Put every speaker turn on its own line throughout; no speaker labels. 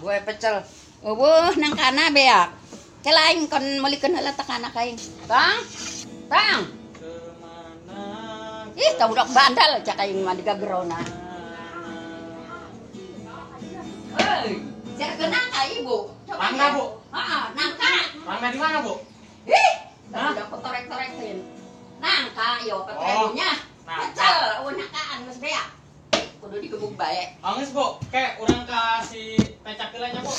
Gue pecel. Eueuh nangkana beak. Celaing kon meulikeun heula takana kaing. Tang. Tang. Ih, tah budak bandal cak aing mah digagerona. Heuy, sia nangka ibu.
Mangga, Bu.
Heeh, nangka.
Mangga di mana, Bu?
Ih, tah budak petorek-torekin. Nangka yo petrebunya. Pecel, eueuh nangkaan geus beak. Kudu digebuk bae.
Angis, Bu. Kek urang ka si pecak heula nya, Bu.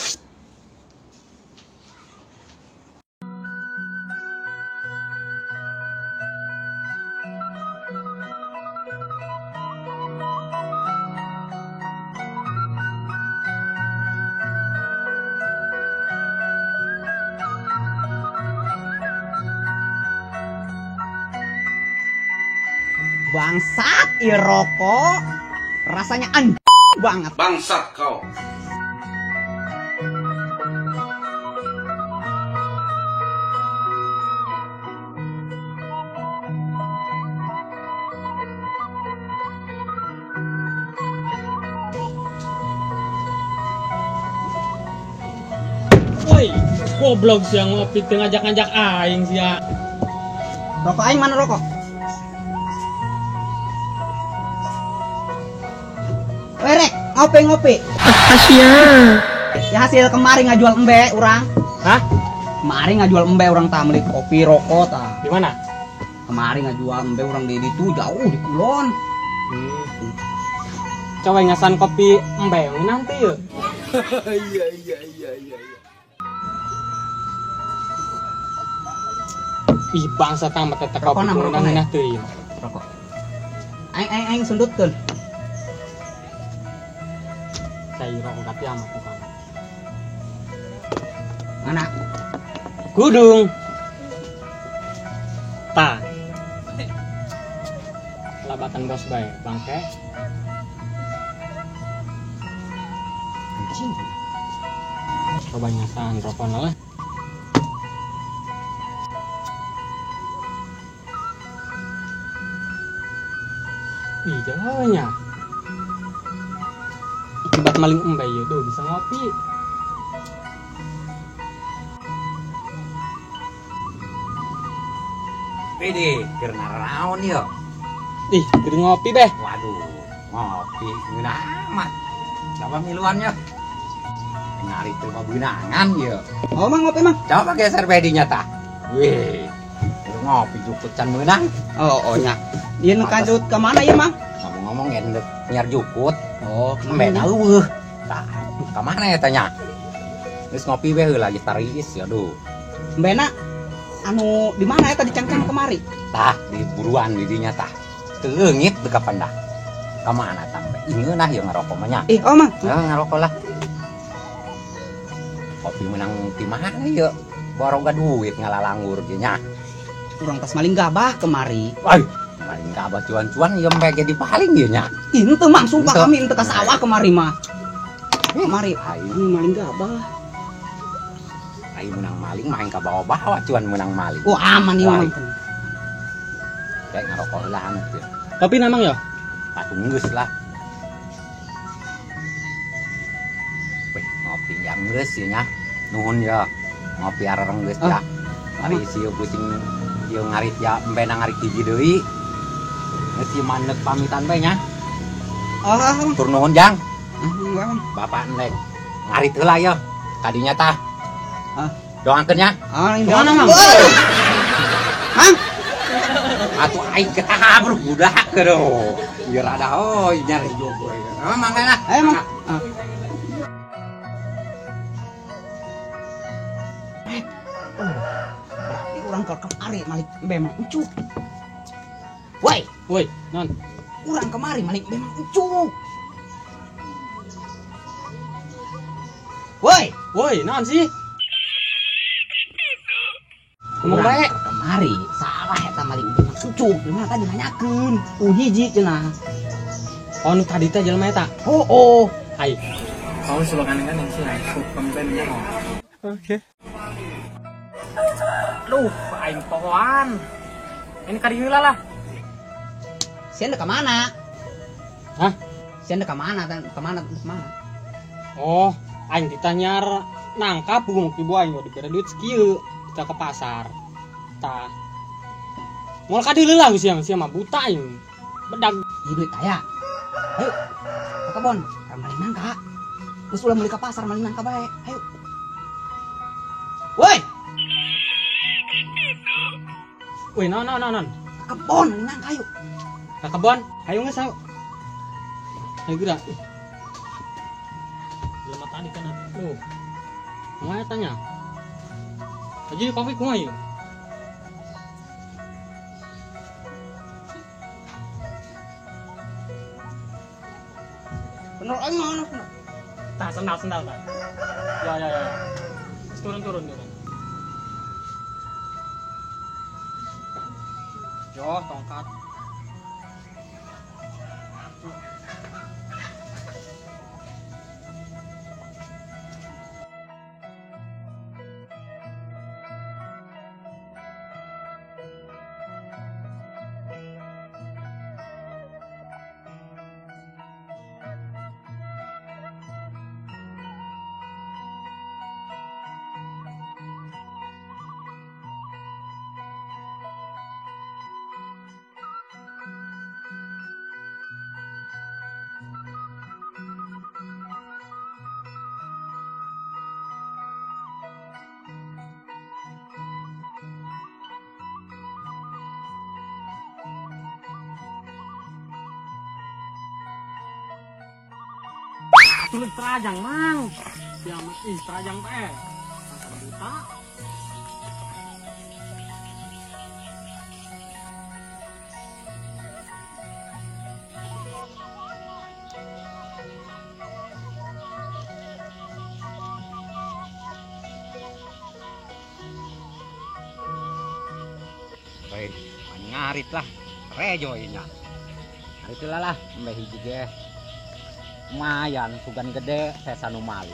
Bangsat, ieu rokok rasanya anjing banget.
Bangsat kau.
Woi, goblok sia ngopi teu ngajak-ngajak aing sia.
Rokok aing mana rokok? Werek, ngopi-ngopi.
Asia.
Ya hasil kemarin ngajual embe urang.
Hah?
Kemarin ngajual embe urang tah meuli kopi rokok tah.
Di mana?
Kemarin ngajual embe urang di ditu jauh di kulon.
Coba ngasan kopi embe nanti yuk.
Iya iya iya iya.
Ih bangsa tamat eta kopi urang ngeunah teuing.
Rokok. Aing aing aing sundutkeun.
Rokok tapi amat bukan.
Mana?
Gudung. Ta. Labatan bos bae, bangke. Anjing. Coba nyasan rokokna lah. Ih, jauhnya. Akibat maling embe ya, tuh bisa ngopi.
Pede, keur naraon ieu?
Ih, keur ngopi beh.
Waduh, ngopi ngeunah amat. Coba miluan nya. Ngarit teu beunangan ieu.
Oh, mang ngopi mang.
Coba geser bedinya tah. Wih, keur ngopi jukut can meunang.
Oh, oh nya. Ieu nu kanjut ka mana ieu mang?
Ngomong-ngomong ya nyiar jukut.
Oh,
embe na eueuh. Tah, ka mana ya tanya? Geus ngopi we heula geus tariis ya aduh.
Embena anu di mana eta dicangcang kemari?
Tah, di buruan di dinya tah. Teu leungit teu kapan dah. Ka mana tah embe? Ih ngeunah ieu ngarokok mah nya.
Ih, oh mang.
Heeh, ngarokok lah. Kopi menang ti mana ieu? Baroga duit ngalalanggur ge nya.
Urang tas maling gabah kemari.
Wah, maling gabah cuan-cuan ieu embe ge dipaling ieu nya.
Ih, henteu mang, sumpah kami henteu ka sawah kemari mah. Kemari
aing
maling gabah.
Aing menang maling mah aing ka bawa-bawa cuan menang maling.
Oh, aman ieu mah.
Kayak ngarokok heula anu teh.
Kopi namang ya?
Patung geus lah. Weh, ngopi ya geus ieu nya. Nuhun ya. Ngopi arereng geus ya. Ari sieu pusing ieu ngarit ya embena ngarit hiji deui. Geus ieu mandek pamitan bae nya.
Ah,
tur nuhun jang.
Ah,
Bapak nek ngarit heula ya. Kadinya tah.
Ah,
doakeun nya.
Ah,
kemana mang?
Mang.
Atuh aing ketabur budak aduh. Biar ada oh nyari jogo. Ah, mang lah.
Ayo mang. Ah. Berarti urang keur kemari malik embe mang encuh. Woi,
woi, non.
Urang kemari malik embe mang encuh. Woi,
woi, non sih? Ngomong bae.
Kemari salah eta maling embe mang encuh. Gimana tadi nanyakeun? Hiji cenah.
Oh, nu tadi teh jelema eta.
Oh, oh.
Ai. Kau sudah aneh-aneh sih, aku komplainnya. Oke. Duh, aing pohoan. Ini kali heula lah.
Sia ka mana?
Hah?
Sia ka mana? Ka mana? Ka mana?
Oh, aing ditanyar nangkap bung ibu aing dibere duit sekieu kita ke pasar. Tah. Moal ka dieu lah sia sia mah buta aing. Bedag
duit aya. Ayo. Ka kebon, ka maling nangka. Geus ulah meuli ka pasar maling nangka bae. Ayo. Woi.
Woi, non non non.
Ka kebon maling nangka ayo.
Ka kebon, ayo geus ayo. Ayo geura. Jelema tadi kan atuh. Kumaha tanya? Aji kopi kumaha ieu?
Bener aing mana bener.
Tah sendal tah. Ya ya ya. Turun turun turun. Yo tongkat. Tulis terajang mang, yang ih terajang teh, buta.
Baik, ngarit lah, rejo inya. Ngarit lah lah, mbeh hiji ge. Lumayan, sugan gede, saya sanu malu.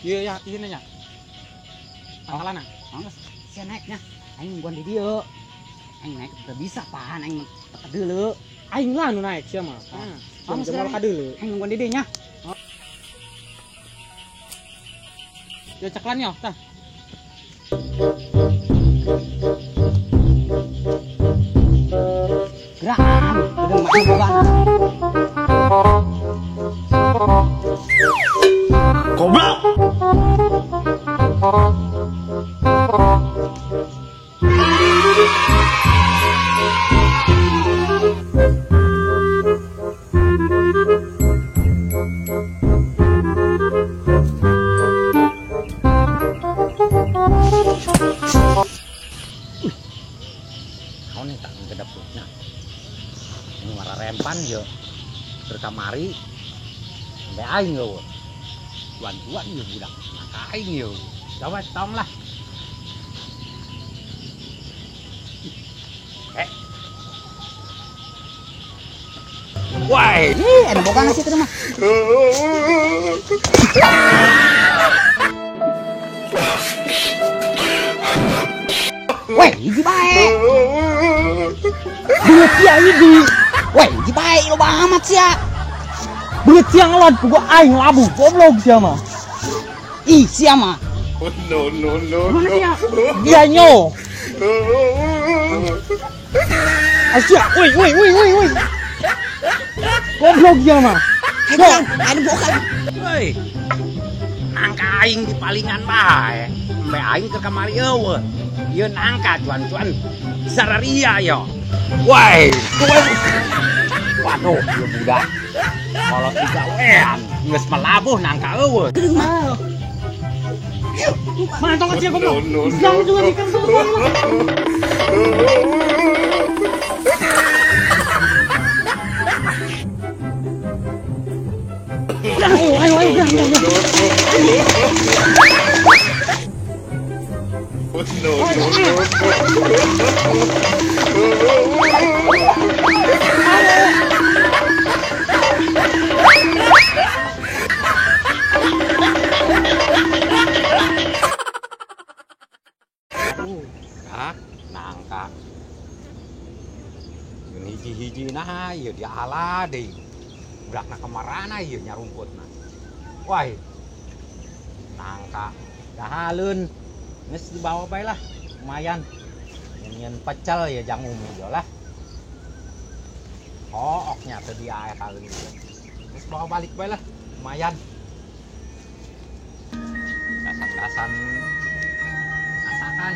Iya ya, iya nanya. Pangkalan ah.
Geus, sia naiknya. Aing nungguan di dieu. Aing naik teu bisa pahan aing teu deuleu.
Aing lah nu naik sia mah.
Kamu
moal ka deuleu.
Aing nungguan di dieu nya.
Ya ceklan ya, tah.
Gerak, udah mati bukan.
Goblok.
Kau nih tak kedaputnya. Ini marah rempan yo. Terkamari. Sampai aing yo. Tuan-tuan yo budak. Maka aing yo. Coba tong lah. Woi,
ih, ada bukan sih itu mah. Woi, hiji bae.
Beungeut sia hiji.
Woi, hiji bae loba amat sia.
Beungeut sia ngelot gua aing labu goblok sia mah.
Ih, sia mah.
Oh, no no no no.
Dia nyo. Asia, woi woi woi woi woi. Goblok dia mah.
Ayo, ayo bukan.
Woi. Nangka aing di palingan bae. Embe aing ke kamari eueuh. Ieu nangka cuan-cuan sararia yo. Woi, waduh, ieu budak. Kolot digawean, geus melabuh nangka eueuh.
Mana tongkat sia goblok? Siang juga di kantor. Ayo, ayo, ayo, ayo, ayo.
No, no, no.
Ah, nangka. Hiji-hiji nah, ieu diala deui. Budakna kamarana ieu nyarumputna. Wah, nangka dahaleun. Geus dibawa bae lah, lumayan. Nyen pecel ya jang umi lah. Oh, oknya teu diae kaleun ieu. Geus bawa balik bae lah, lumayan. Gasan-gasan masakan.